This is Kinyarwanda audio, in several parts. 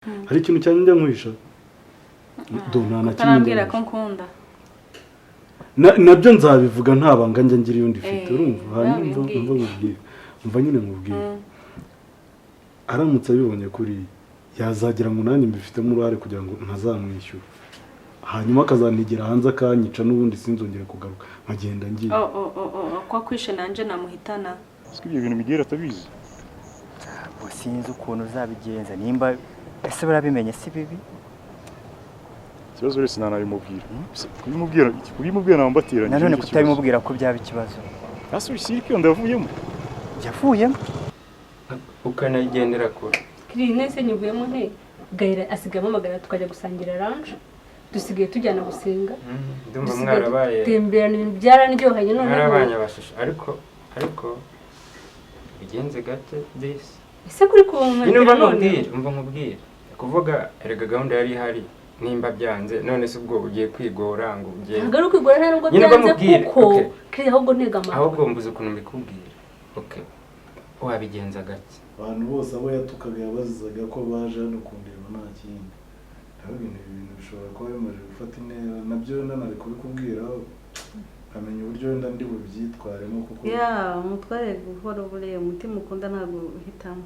Hari ikintu cyane njya nkwisha do, nta na kimwe njya Utarambwira ko nkwisha. nkunda. Nabyo nzabivuga, nta banga njya ngira iyo ndifite. Urumva, hanyuma umva. Wabimbwiye. Umva nkubwire, umva nyine nkubwire, aramutse abibonye kuri yazagira ngo nanjye mbifitemo uruhare kugira ngo ntazamwishyura, hanyuma akazantegera hanze akanyica, n'ubundi sinzongere kugaruka, nkagenda ngiye. Oh, ko akwishe nanje namuhitana. Siko ibyo bintu Miguel atabizi. Ntabwo sinzi ukuntu uzabigenza, nimba ese barabimenye si bibi. Ikibazo wese ntanabimubwira. Kubimubwira naba mbateranyije. Nanone Nicyo kibazo. kutabimubwira ko byaba ikibazo. Ese uri ko iyo ndavuyemo? Yavuyemo. Ukanayigendera kure. Kirine se nyivuyemo nte? Gahera asigaye ampamagara tukajya gusangira lunch, dusigaye tujyana gusenga. Ndumva Dusigaye mwarabaye dutemberana, ibintu byaranryohanye noneho. Mwarabanye abashusho, ariko bigenze gake disi. Ese kuri kunkatira? Nyine umva None nkubwire, umva nkubwire, kuvuga erega gahunda yari ihari, nimba byanze none se ubwo ugiye kwigora ngo ugiye Ntabwo ari ukwigora, nta nubwo Nyine byanze bamubwire, kuko okay. kiri ahubwo ntega amatwi. Ahubwo mbuze ukuntu mbikubwira. Okay, wabigenza gake. Abantu bose abo yatukaga yabazizaga ko baje hano kundeba, nta kindi. Naho ibintu, ibi bintu bishobora kuba bimaze gufata intera, nabyo wenda nari kubikubwira nkamenya uburyo wenda ndi bubyitwaremo kuko Ya umutware buhoro, buriya umutima ukunda ntabwo uhitamo.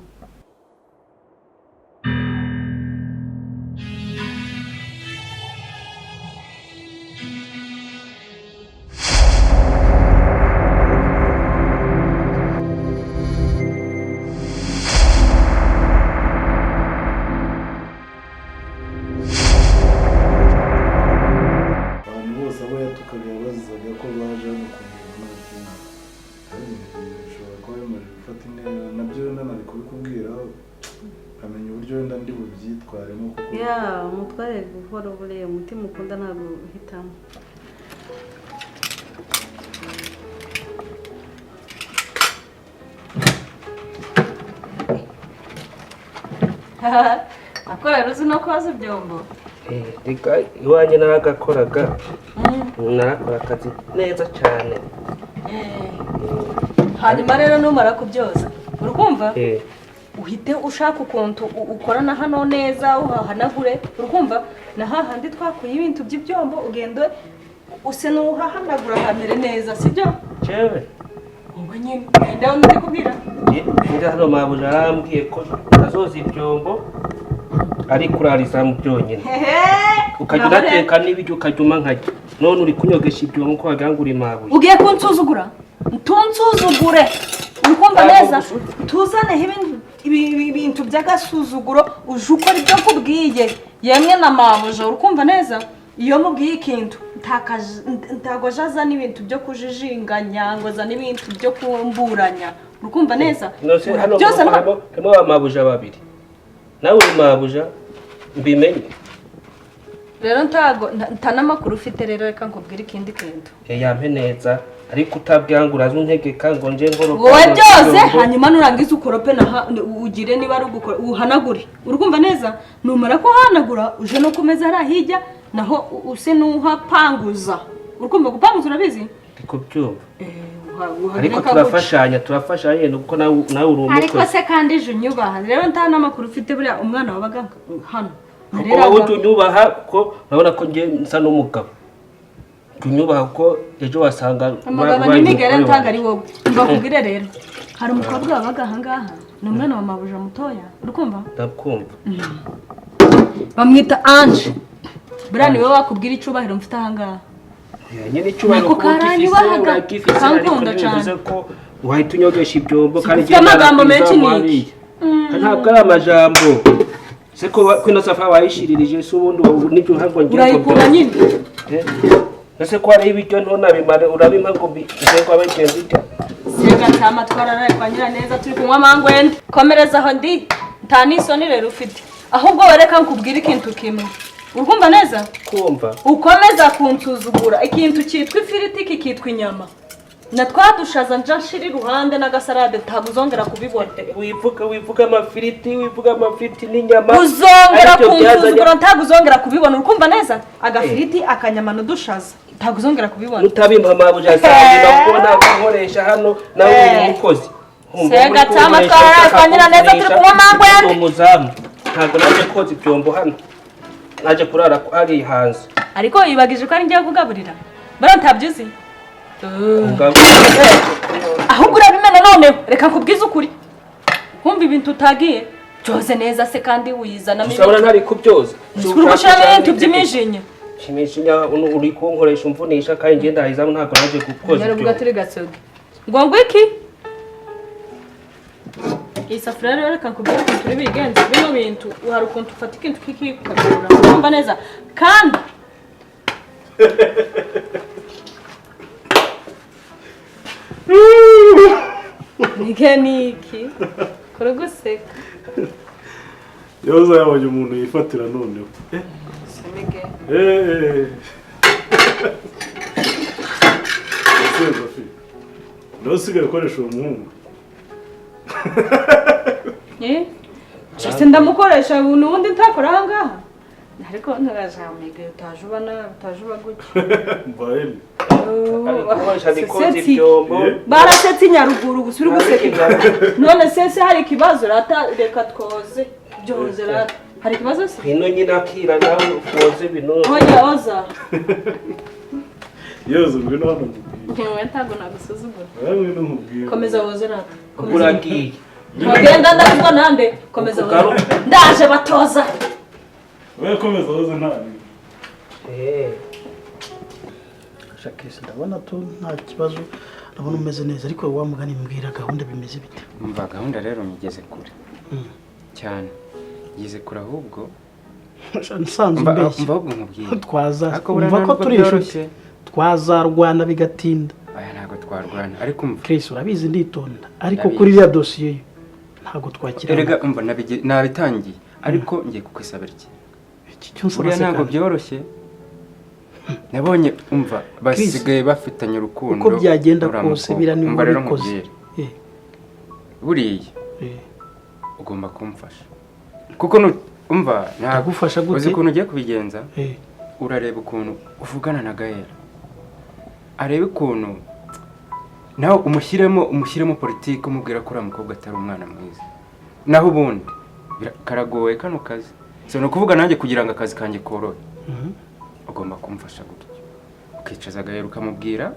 Abantu bose abo yatukaga yabazizaga ko baje hano kundeba, nta kindi. Naho ibintu, ibi bintu bishobora kuba bimaze gufata intera, nabyo wenda nari kubikubwira nkamenya uburyo wenda ndi bubyitwaremo kuko Ya umutware buhoro, buriya umutima ukunda ntabwo uhitamo. Akorera uzi no koza ibyombo. Reka, iwanjye naragakoraga, narakora akazi neza cyane. Hanyuma rero numara kubyoza, urikumva, uhite ushaka ukuntu ukorana hano neza, uhahanagure, urikumva, na hahandi twakuye ibintu by'ibyombo, ugende use n'uhahanagura hamere neza, sibyo? Jewe? Ubwo nyine genda ndi kubwira. Njya hano, mabuja arambwiye ko utazoza ibyombo, ari kurariza mu byonyine, ukajya unateka n'ibiryo, ukajya umpa nkarya. None uri kunyogesha ibyombo ko wagira ngo uri mabuja. Ugiye kunsuzugura? Ntunsuzugure, uri kumva neza? Tuzaneho ibintu by'agasuzuguro, uje ukora ibyo nkubwiye. Yemwe na mabuja, uri kumva neza, iyo mubwiye ikintu ntago aje azana ibintu byo kujijinganya, ngo azane ibintu byo kumburanya, uri kumva neza? None hano Byose harimo ba mabuja babiri, nawe uri mabuja, mbimenye. Rero ntago nta n'amakuru ufite. Rero reka nkubwire ikindi kintu. Yampe neza, ariko utabwira ngo uraza untegeka ngo nje ngoropa. Wowe byose, hanyuma nurangiza ukorope ugire niba ari ugukora uhanagure, uri kumva neza? Numara kuhanagura uje no kumeza hariya hirya naho use n'uhapanguza, uri kumva? Gupanguza urabizi? Ndi kubyumva. Uhagire Ariko nka gutya. turafashanya, turafashanya kuko nawe uri Ariko umukozi. se kandi ejo unyubaha rero, nta n'amakuru ufite. Buriya umwana wabaga hano Kuko nareraga. wowe ujya unyubaha, kuko urabona ko njye nsa n'umugabo. Jya unyubaha kuko ejo wasanga Umugabo ubaye n'imigere umugore ntabwo ari wanjye. wowe. Mbakubwire rero, hari umukobwa wabaga ahangaha, ni umwana wa mabuja mutoya, uri kumva? Ndakumva. Bamwita Ange. Buriya niwe wakubwira icyubahiro mfite ahangaha. Ya, nyine icyubahiro Nako kuba ugifise, karanyubahaga, uragifise, ariko kankunda ntibivuze cyane. ko wahita unyogesha ibyombo kandi Ufite amagambo menshi ni ni iki? Ntabwo ari amajambo. Se ko ino safari wayishiririje se ubundi nibyo ntabwo ngiye ngo Urayikura byose. nyine. Eh, ese ko hariho ibiryo ntunabimare, urabimpa ngo nze ko abagenzi irya? Sega ntama twararaye kwa Nyiraneza turi kunywa amangwende. Komereza aho ndi, nta n'isoni rero ufite. Ahubwo wereka nkubwire ikintu kimwe, urumva neza? Kumva. Ukomeza kunsuzugura, ikintu cyitwa ifiriti kikitwa inyama na twadushaza nja nshira iruhande n'agasarade, ntabwo uzongera kubibona. Wivuga amafiriti, wivuga amafiriti n'inyama. Uzongera Aribyo byazanye- kunsuzugura, ntabwo uzongera kubibona, urikumva neza? Agafiriti, akanyama n'udushaza, ntabwo uzongera kubibona. Nutabimpa mabuja zanjye, kuko ntabwo nkoresha hano, nawe uri umukozi. Sega tama twararaye kwa Nyiraneza turi kunywa amangwende. Umuzamu. Ntabwo naje koza ibyombo hano, naje kurara ari hanze. Ariko yibagije ko ari njye kugaburira, buriya ntabyo uzi. Ahubwo urabimena. Noneho reka nkubwize ukuri, kumva ibintu utagiye byoze neza se kandi uyizanamo. Usabona ntari kubyoza. Uri gushyiramo ibintu by'imijinya. Imijinya uri kunkoresha umvunisha, kandi ngenda ndahizamu, ntabwo naje koza Nyarubuga ibyombo. turi gasogi. Ngo iki iyi safuriya rero, reka nkubwire ukuntu turi bigenze bino bintu. Hari ukuntu ufata ikintu kikikagura, urumva neza kandi. Nike niki kuri guseka? Yoza yabonye umuntu yifatira noneho. Eh. Ese Sophie, nawe usigaye ukoresha uwo muhungu? Eh? Se ndamukoresha ubundi ntakora aha ngaha, ariko ntugajamige utaje uba nabi, utaje uba gutya. Mbaye. Ari kunkoresha, ndi koza Seseti. ibyombo. Barasetse i Nyaruguru gusa uri guseka. None se se hari ikibazo rata? Reka twoze byoze rata, hari ikibazo se? Bino nyine akira nawe woze bino. Oya, oza. Yoza, ngwino hano nkubwire. Ntiwe, ntabwo nagusuzugura. Oya, ngwino nkubwire. Komeza woze rata. Ubwo uragiye. Wagenda ndabuzwa nande? Komeza woze, ndaje batoza. Oya, komeza woze, nta bintu. Eh. Jacques, ndabona tu nta kibazo, ndabona umeze neza, ariko wa mugani mbwira gahunda bimeze bite? Umva, gahunda rero migeze kure cyane, ngeze kure ahubwo. Nsanzwe Umva umbeshya. umva, ahubwo nkubwire. Twaza Ariko buriya umva ko ntabwo turi inshuti. byoroshye. Twazarwana bigatinda. Aya, ntabwo twarwana, ariko umva. Chris, urabizi nditonda, ariko Ndabizi. kuri iriya dosiye yo ntabwo twakira. Erega umva, nabitangiye, ariko ngiye kukwisabira iki. Iki cyo nsaba Buriya se ntabwo kandi? byoroshye, nabonye umva basigaye bafitanye urukundo. Uko byagenda uriya kose, mukobwa. biriya niwe Umva rero wabikoze. nkubwire. Eh, Buriya eh. ugomba kumfasha kuko umva ntabwo Ndagufasha gute? uzi ukuntu ugiye kubigenza. Eh. Urareba ukuntu uvugana na Gael, arebe ukuntu nawe umushyiremo politiki, umubwira ko uriya mukobwa atari umwana mwiza. Naho ubundi karagoye kano kazi. So ni ukuvuga nanjye kugira ngo akazi kanjye korohe, ugomba kumfasha gutyo, ukicaza Gael ukamubwira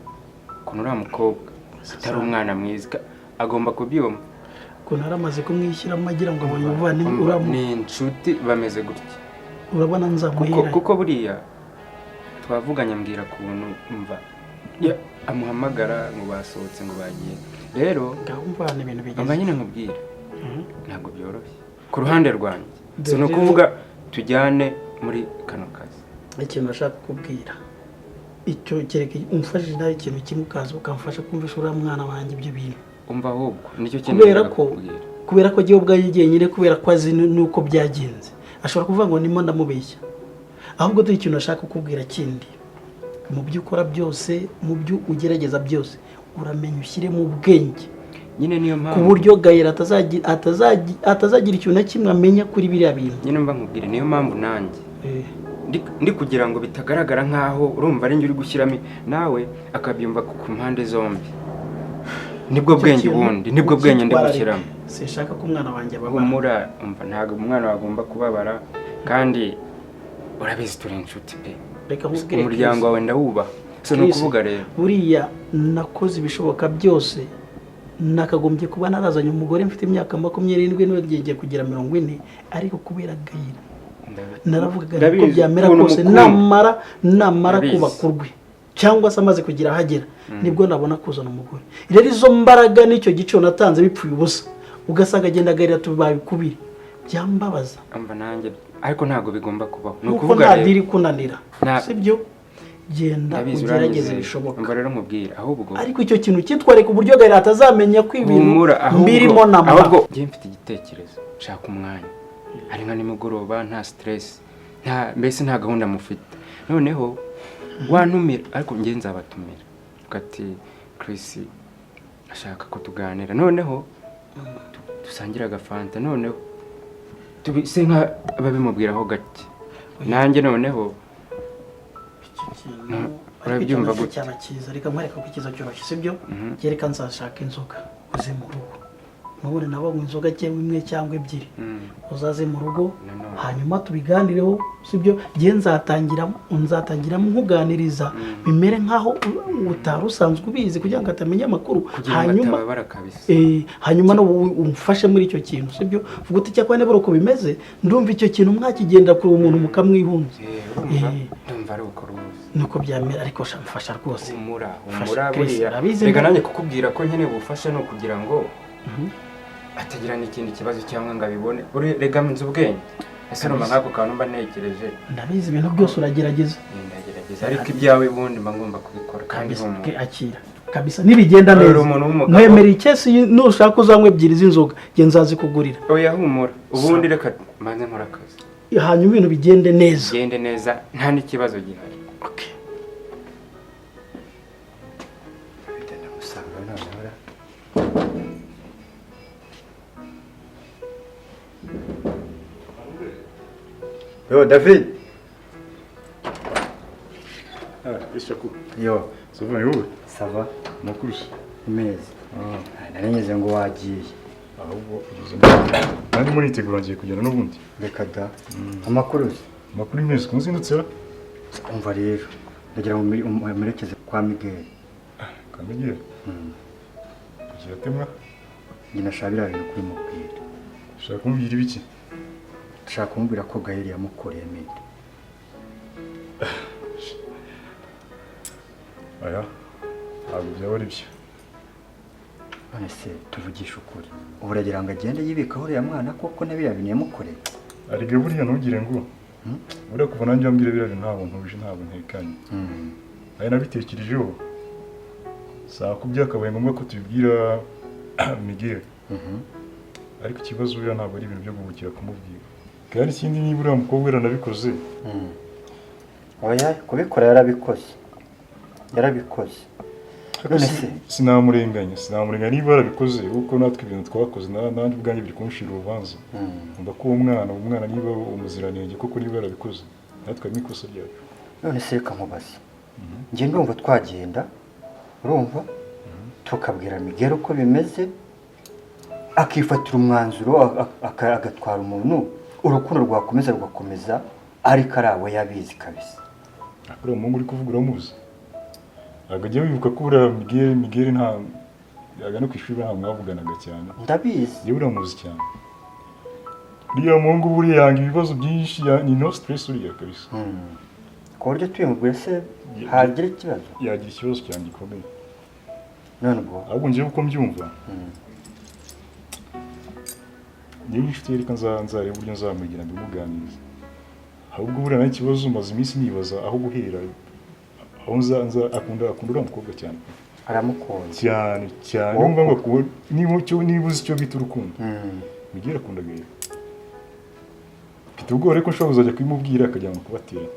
ukuntu uriya mukobwa atari umwana mwiza, agomba kubyumva. Ukuntu yari amaze kumwishyiramo agira ngo abonye umuvandimwe. Umva, ni inshuti bameze gutya. Urabona Kuko nzamuhera. Kuko buriya twavuganye, ambwira ukuntu umva amuhamagara ngo basohotse, ngo bagiye rero. Ngaho umva ibintu Umva bigeze. nyine nkubwire, ntabwo byoroshye ku ruhande rwanjye. So ni Dore- ukuvuga tujyane muri kano kazi. Ikintu nashaka kukubwira icyo kereka umfashije nawe ikintu kimwe, ukaza ukamfasha kumvisha uriya mwana wanjye ibyo bintu. Umva, ahubwo nicyo kintu Kubera nashaka ko kukubwira. Kubera ko agiye ubwayo jyenyine, kubera ko azi n'uko byagenze, ashobora kuvuga ngo ndimo ndamubeshya. Ahubwo dore ikintu nashaka kukubwira kindi: mu byo ukora byose, mu byo ugerageza byose, uramenya ushyiremo ubwenge Nyine niyo ku mpamvu. buryo Gahera atazagira ikintu na kimwe amenya kuri biriya bintu. Nyine mba nkubwire, niyo mpamvu nanjye Eh, ndi kugira ngo bitagaragara nkaho urumva ari njye uri gushyiramo, nawe akabyumva ku mpande zombi. Nibwo Icyo bwenge kintu ubundi nibwo bwenge ndi ucyitwararike. gushyiramo. Sinshaka ko umwana wanjye ababara. Humura, umva, ntabwo umwana wagomba kubabara, kandi urabizi turi inshuti pe. Reka nkubwire, Umuryango Chris. wawe ndawubaha. So ni Chris, ukuvuga rero buriya nakoze ibishoboka byose, nakagombye kuba narazanye umugore mfite imyaka 27, none kugira 40, ariko kubera Gahira naravugaga nti uko Ndabizi, byamera ukuntu kose, umukunda. namara Ndabizi. kubaka urwe cyangwa se amaze kugira aho agera, nibwo nabona kuzana umugore. Rero izo mbaraga n'icyo giciro natanze bipfuye ubusa, ugasanga agenda Gahira tubabikubire, byambabaza. Umva, nanjye ariko ntabwo bigomba kubaho. Ni Nuko ukuvuga nta rero deal ikunanira, sibyo? Genda Ndabizi, ugerageze uranyizeye. bishoboka. Umva rero nkubwire ahubwo. Ariko icyo kintu cyitwareka uburyo Gahera atazamenya ko ibintu Humura, ahubwo mbirimo namba. Ahubwo njye mfite igitekerezo: nshaka umwanya ari nka nimugoroba, nta stress, nta mbese nta gahunda mufite, noneho wantumira, ariko njye nzabatumira ati Chris ashaka ko tuganira, noneho dusangire agafanta, noneho tubise nka babimubwiraho gake, nanjye noneho. Urabyumva Ariko icyo gute? cyaba cyiza. Reka nkwereka ko ikiza cyoroshye, sibyo? Reka nzashaka inzoga uze mu rugo. Nubone nabo banywa inzoga cyangwa imwe cyangwa ebyiri, uzaze mu rugo, Nanone. hanyuma tubiganireho, sibyo? Njye nzatangiramo nkuganiriza, bimere nkaho utari usanzwe ubizi, kugira ngo atamenya amakuru. Kugira ngo Hanyuma atababara kabisa. Hanyuma no umfashe muri icyo kintu, sibyo? Vuga uti cyakora niba uko bimeze, ndumva icyo kintu mwakigenda kure umuntu mukamwihunza. Urumva, ndumva ari uko rwose. Nuko byamera, ariko sha mfasha rwose. Humura. Fasha, Humura. Chris, Buriya urabizi reka nanjye kukubwira ko nkeneye ubufasha ni ukugira ngo atagira n'ikindi kibazo cyangwa ngo abibone. Rega nzi ubwenge, ese urumva nk'ako kantu mba ntekereje. Ndabizi, ibintu byose uragerageza. Ndagerageza, ariko ibyawe ubundi mba ngomba kubikora kandi Kabisa, humura. Akira kabisa, nibigenda Uri neza umuntu w'umugabo. nkwemerera ikesi, nushaka uzanywa ebyiri z'inzoga, njye nzazikugurira. Oya, humura, ubundi reka mbanze nkore akazi. Hanyuma ibintu bigende neza. Gende neza, nta n'ikibazo gihari. Okay. Ndamusanga noneho ra. Yo David. Ah, Ishaku. Yo. Ça va, wowe? Ça va. Amakuru se? Meza. Nari ngo wagiye. Ahubwo ugeze mu nandi muritegura, ngiye kugenda n'ubundi. Reka da. Amakuru se? Amakuru ni meza, kumuzindutse ra? Umva rero, ndagira ngo umurekeze kwa Miguel. Kwa Miguel? Kugira atemwa? Njye nashaka biriya bintu kubimubwira. Ushaka kumubwira ibiki? Ndashaka kumubwira ko Gael yamukoreye mende. Aya, ntabwo byaba ari byo. None se tuvugishe ukuri, ubu uragira ngo agende yibikaho uriya mwana koko na biriya bintu yamukoreye? Arega buriya ntugire ngo buriya kuva nanjye wambwira biriya bintu ntabwo ntuje, ntabwo ntekanye. Ari nabitekerejeho saa ko byakabaye ngombwa ko tubibwira Miguel. Ariko ikibazo buriya ntabwo ari ibintu byo guhubukira kumubwira. Kandi ikindi, niba uriya mukobwa yaranabikoze, Oya, kubikora yarabikoze, yarabikoze. None se sinamurenganya niba yarabikoze, kuko natwe ibintu twakoze nanjye ubwanjye biri kunshira urubanza. Umva ko uwo mwana niba umuziranenge koko, niba yarabikoze, natwe harimo ikosa ryacu. None se reka nkubaze, njye ndumva twagenda, urumva, tukabwira Miguel uko bimeze, akifatira umwanzuro, agatwara umuntu, urukundo rwakomeza rugakomeza, ariko ari abo yabizi kabisa. Uriya muhungu uri kuvuga uramuzi? Ntabwo ajya wibuka ko uriya Miguel nta yaga no ku ishuri ntabwo mwavuganaga cyane. Ndabizi. Njyewe uramuzi cyane. Uriya muhungu buriya yanga ibibazo byinshi, ni no stress uriya kabisa. Ku buryo tubimubwiye se hagira ikibazo? Yagira ikibazo cyane gikomeye. None ubwo Ahubwo njyewe uko mbyumva, njyewe inshuti ye, reka nzareba uburyo nzamwegera mbimuganiriza. Ahubwo buriya nawe ikibazo maze iminsi nibaza aho guhera, aho nza akunda uriya mukobwa cyane. Aramukunda. Cyane cyane. Wowe Niyo mpamvu niba uzi icyo bita urukundo, Miguel akunda Gael. Mfite ubwoba rero ko nshobora kuzajya kubimubwira akajya ngo kubatera.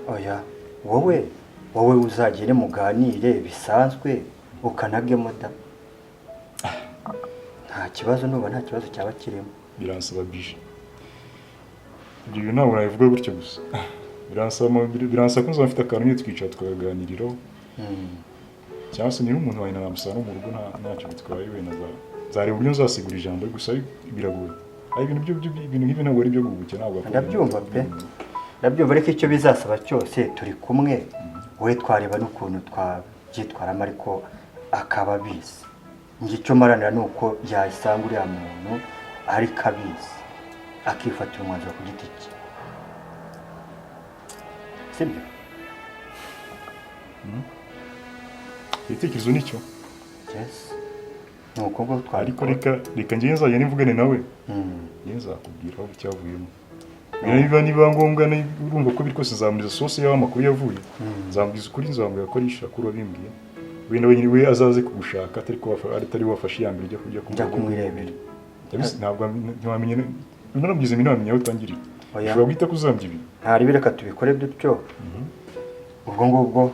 Oya, wowe uzagere muganire bisanzwe, ukanagemo da, nta kibazo, nuba nta kibazo cyaba kirimo. Biransaba bije, ibyo bintu ntabwo nabivuga gutyo gusa. Biransaba ko nzaba mfite akantu nyine twicara tukaganiriraho, cyangwa se niba umuntu wanjye namusanga no mu rugo ntacyo bitwaye, wenda nzareba uburyo nzasigura ijambo, gusa biragoye. Ari ibintu ibintu nk'ibi ntabwo ari ibyo guhubukira, ntabwo wakora. Ndabyumva pe, ndabyumva, ariko icyo bizasaba cyose turi kumwe, wowe twareba n'ukuntu twabyitwaramo, ariko akaba abizi. Njye icyo maranira ni uko yasanga uriya muntu ariko abizi, akifatira umwanzuro ku giti cye, sibyo? Igitekerezo nicyo. Yes, ni uko ngo twabikora. Ariko reka njyewe nzajya nivugane nawe, njyewe nzakubwira aho cyavuyemo. Niba ngombwa, urumva ko biri kose nzamubwiza source y'aho amakuru yavuye. Nzamubwiza ukuri, nzamubwira ko ari Shakuru wabimbwiye. Wenda wenyine we azaze kugushaka, atari wafashe iya mbere ujya kujya Njya kumwirebera. Ndabizi, ntabwo ntiwamenya, naramubwiza ibi, ntiwamenya aho utangiriye. Oya. Ushobora guhita kuzambya ibi. Ntaribi, reka tubikore dutyo, ubwo ngubwo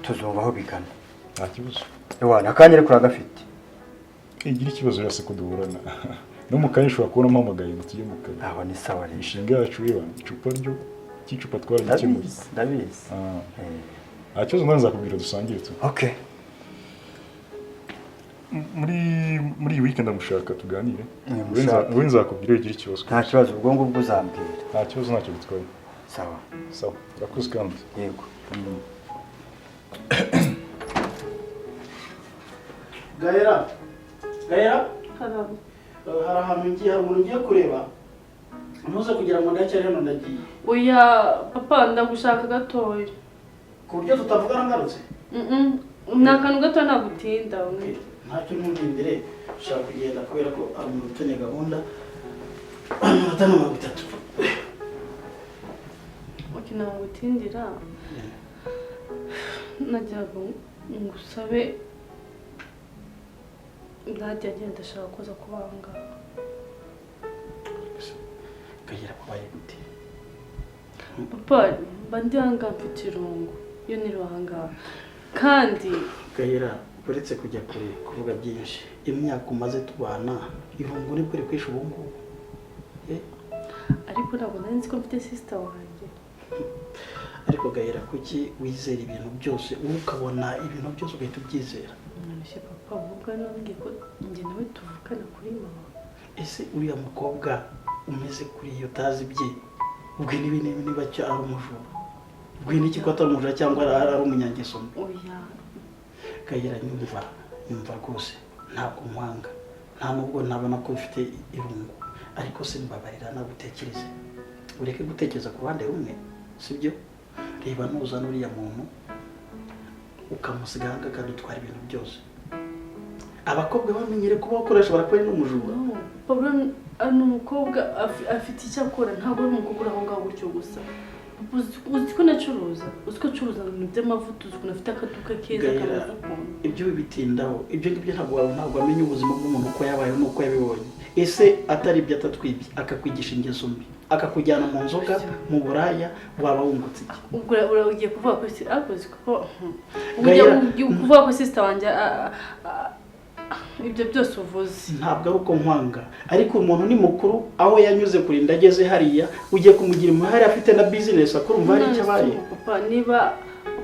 tuzumva aho bigana. Nta kibazo. Ewana, akanya ariko uragafite? Igira ikibazo yose ko duhurana no mu kanya, ushobora kubona mpamagaye ngo tujye mu kazi. Aho ni sawa rero. Imishinga yacu reba icupa ryo cy'icupa twaragikemuye. Ndabizi, ndabizi. Nta kibazo, nawe nzakubwira dusangire tu. Okay. Muri iyi weekend ndamushaka tuganire. Mushake. Wowe nzakubwira iyo ugira ikibazo. Nta kibazo, ubwo ngubwo uzambwira. Nta kibazo, ntacyo bitwaye. Sawa. Sawa, urakoze kandi. Yego. Gahera, Gahera, hari ahantu ngiye, hari umuntu ngiye kureba, ntuze kugira ngo ndacyari hano, ndagiye. Oya papa, ndagushaka gatoya. Ku buryo tutavugana ngarutse? Ni akantu gato, nagutinda. Ntacyo, ntundindire, ushaka kugenda kubera ko ari umuntu ufitanye gahunda, iminota 30. Okay, nagutindira. Nagira ngo ngusabe, Nadia agenda, ndashaka kuza kubanga. Gahera, kubaye gute? Papa, mba ndi ahangaha mfite irungu iyo niri ahangaha kandi. Gahera, uretse kujya kure kuvuga byinshi, imyaka umaze tubana, irungu nibwo rikwishe ubu ngubu? Eh? Ariko ntabwo nari nzi ko mfite sister wanjye. Ariko Gahera, kuki wizera ibintu byose, wowe ukabona ibintu byose ugahita ubyizera? None papa, ubwo nambwiye ko njye nawe tuvukana kuri mama. Ese uriya mukobwa umeze kuri iyo utazi ibye, ubwo niba niba cyo ari umujura, ubwo n'iki ko atari umujura cyangwa ari umunyangeso mbi? Oya. Gahera, nyumva, nyumva rwose, ntabwo nkwanga, nta nubwo nabona ko ufite irungu, ariko se mbabarira nagutekereze, ureke gutekereza ku ruhande rumwe, sibyo? Reba, nuzana uriya muntu ukamusiga aha ngaha akadutwara ibintu byose, abakobwa bamenyere kuba bakoresha barakora n'umujura. No, Pablo ni umukobwa afite icyo akora, ntabwo ari umukobwa uri aho ngaho gutyo gusa. Papa, uzi ko nacuruza, uzi ko acuruza ibintu by'amavuta, uzi ukuntu afite akaduka keza Gahera, kameze ukuntu. Ibyo bibitindaho, ibyo ngibyo ntabwo wamenya ubuzima bw'umuntu uko yabayeho n'uko yabibonye. Ese atari ibyo, atatwibye, akakwigisha ingeso mbi, akakujyana mu nzoga, mu buraya, waba wungutse iki? Ubwo ugiye kuvuga ko si ariko uzi ko Gahera, ugiye kuvuga ko sister wanjye ibyo byose uvuze. Ntabwo ari uko nkwanga, ariko umuntu ni mukuru, aho yanyuze kurinda ageze hariya, ugiye kumugira impuhwe, afite na business akora, umva hari icyo abaye. None se papa, niba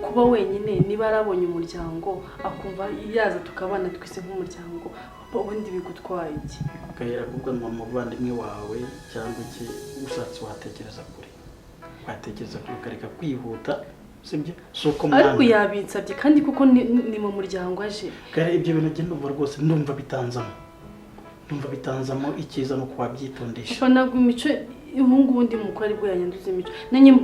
kuba wenyine, niba yarabonye umuryango akumva yaza tukabana twese nk'umuryango, papa, ubundi bigutwaye iki? Gahera, kuvuga ngo umuvandimwe wawe cyangwa iki, ushatse watekereza kure, watekereza kure ukareka kwihuta, sibyo? Si uko Ariko mwanga. yabinsabye kandi kuko ni mu muryango aje. Gahera, ibyo bintu njye ndumva rwose, ndumva bitanzamo, ndumva bitanzamo. Icyiza ni uko wabyitondesha. Papa, ntabwo imico ubu ngubu ndi mukuru aribwo yanyanduza imico.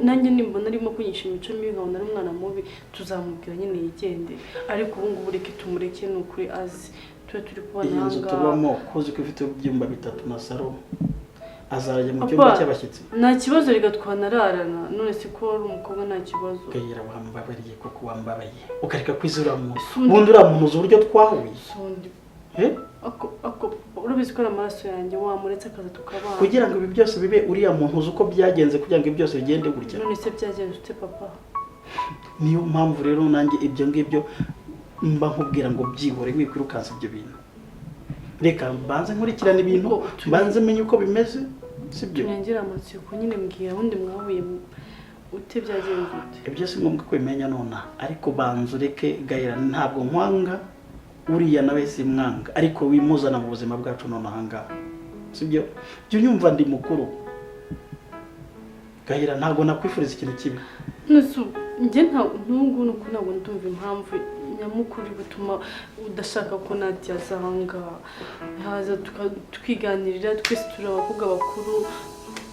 Nanjye nimbona arimo kunyigisha imico mibi, nkabona ari umwana mubi, tuzamubwira nyine yigendere, ariko ubu ngubu reke tumureke, ni ukuri azi tube turi kubana Iyi nzu aha ngaha. tubamo, kuzi ko ifite ibyumba bitatu na salo, azajya mu Papa, cyumba cy'abashyitsi? Nta kibazo, reka twanararana. None se ko wari umukobwa, nta kibazo. Gahera, wambabariye koko, wambabariye ukareka kwizera muntu. Sundi. Ubundi uriya muntu uzi uburyo twahuye? Sundi. Eh? Ako urabizi ko ari amaraso yanjye, wamuretse akaza tukabana. Kugira ngo ibi byose bibe, uriya muntu uzi uko byagenze kugira ngo ibi byose bigende gutya? None se byagenze ute, papa? Niyo mpamvu rero nanjye ibyo ngibyo mba nkubwira ngo byihore, wikwirukansa ibyo bintu, reka mbanze nkurikirane ibintu, mbanze menye uko bimeze, sibyo? Tunyongere amatsiko nyine, mbwira, ubundi mwahuye ute, byagenze ute? Ibyo si ngombwa ko ubimenya nonaha, ariko banza ureke. Gahera, ntabwo nkwanga, uriya nawe si mwanga, ariko wimuzana mu buzima bwacu nonaha ngaha, sibyo? Jya unyumva, ndi mukuru Gahera, ntabwo nakwifuriza ikintu kibi. None se ubu, njye n'ubu ngubu ntabwo ndumva impamvu nyamukuru iri gutuma udashaka ko Nadia aza aha ngaha, haza tukiganirira twese, turi abakobwa bakuru,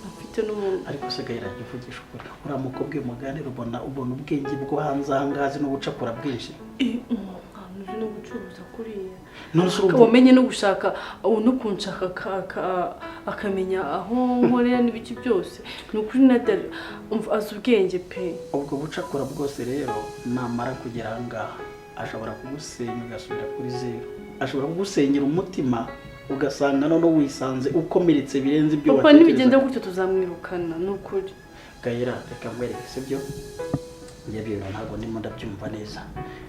afite n'umuntu. Ariko se Gahera, jya uvugisha ukuri, uriya mukobwa iyo muganira ubona ubwenge bwo hanze aha ngaha, azi n'ubucakura bwinshi? Eh, umwana uzi no gucuruza kuriya, None se urumva- akaba amenye no gushaka ubu no kunshaka akamenya aho nkorera n'ibiki byose, ni ukuri Nadia umva azi ubwenge pe. Ubwo bucakura bwose rero, namara kugera aha ngaha ashobora kugusenya ugasubira kuri zeru, ashobora kugusenyera umutima ugasanga noneho wisanze ukomeretse birenze ibyo Papa, nibigenda watekerezaga. gutyo tuzamwirukana, ni ukuri. Gahera, reka nkwereke, sibyo? Njye ibyo bintu ntabwo ndimo ndabyumva neza.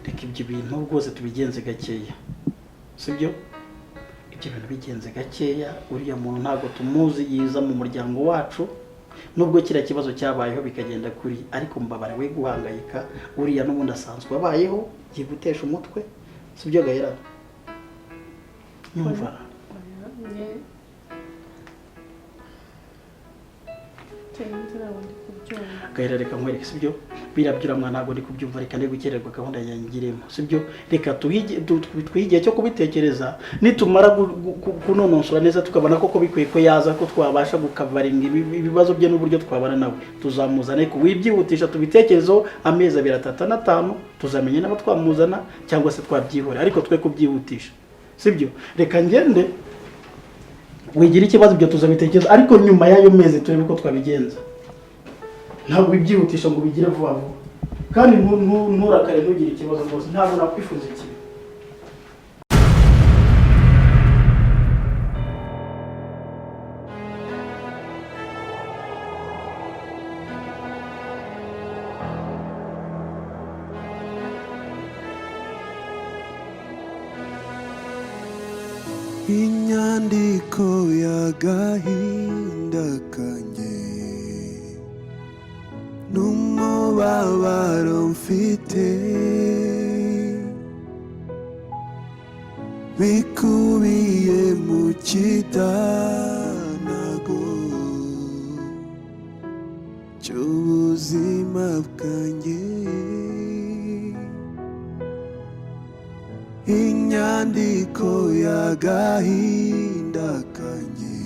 Reka ibyo bintu rwose tubigenze gakeya, sibyo? Ibyo bintu bigenze gakeya. Uriya muntu ntabwo tumuzi, yiza mu muryango wacu, nubwo kiriya kibazo cyabayeho bikagenda kuri, ariko mbabara we guhangayika, uriya n'ubundi asanzwe abayeho, yigutesha umutwe, sibyo Gahera? Nyumva. Oya, njye Sinzi, ntabwo ndi kubyumva. Gahera, reka nkwereke, sibyo? Biriya by'uramwa ntabwo ndi kubyumva. Reka ndi gukererwa gahunda yanjye ngiremo, sibyo? Reka twihe igihe cyo kubitekereza. Nitumara kunonosora neza, tukabona koko bikwiye ko yaza, ko twabasha gukavaringa ibibazo bye n'uburyo twabana nawe, tuzamuzana. Ariko wibyihutisha, tubitekerezeho amezi 2, 3 na 5, tuzamenya niba twamuzana cyangwa se twabyihorera, ariko twe kubyihutisha, sibyo? Reka ngende, wigira ikibazo, ibyo tuzabitekereza, ariko nyuma y'ayo mezi turebe uko twabigenza. Ntabwo wibyihutisha ngo ubigire vuba vuba, kandi nturakare, ntugire ikibazo rwose, ntabwo nakwifuza ikibi. Inyandiko y'agahinda kanjye n'umubabaro mfite bikubiye mu kidanago cy'ubuzima bwanjye. Inyandiko y'agahinda kanjye.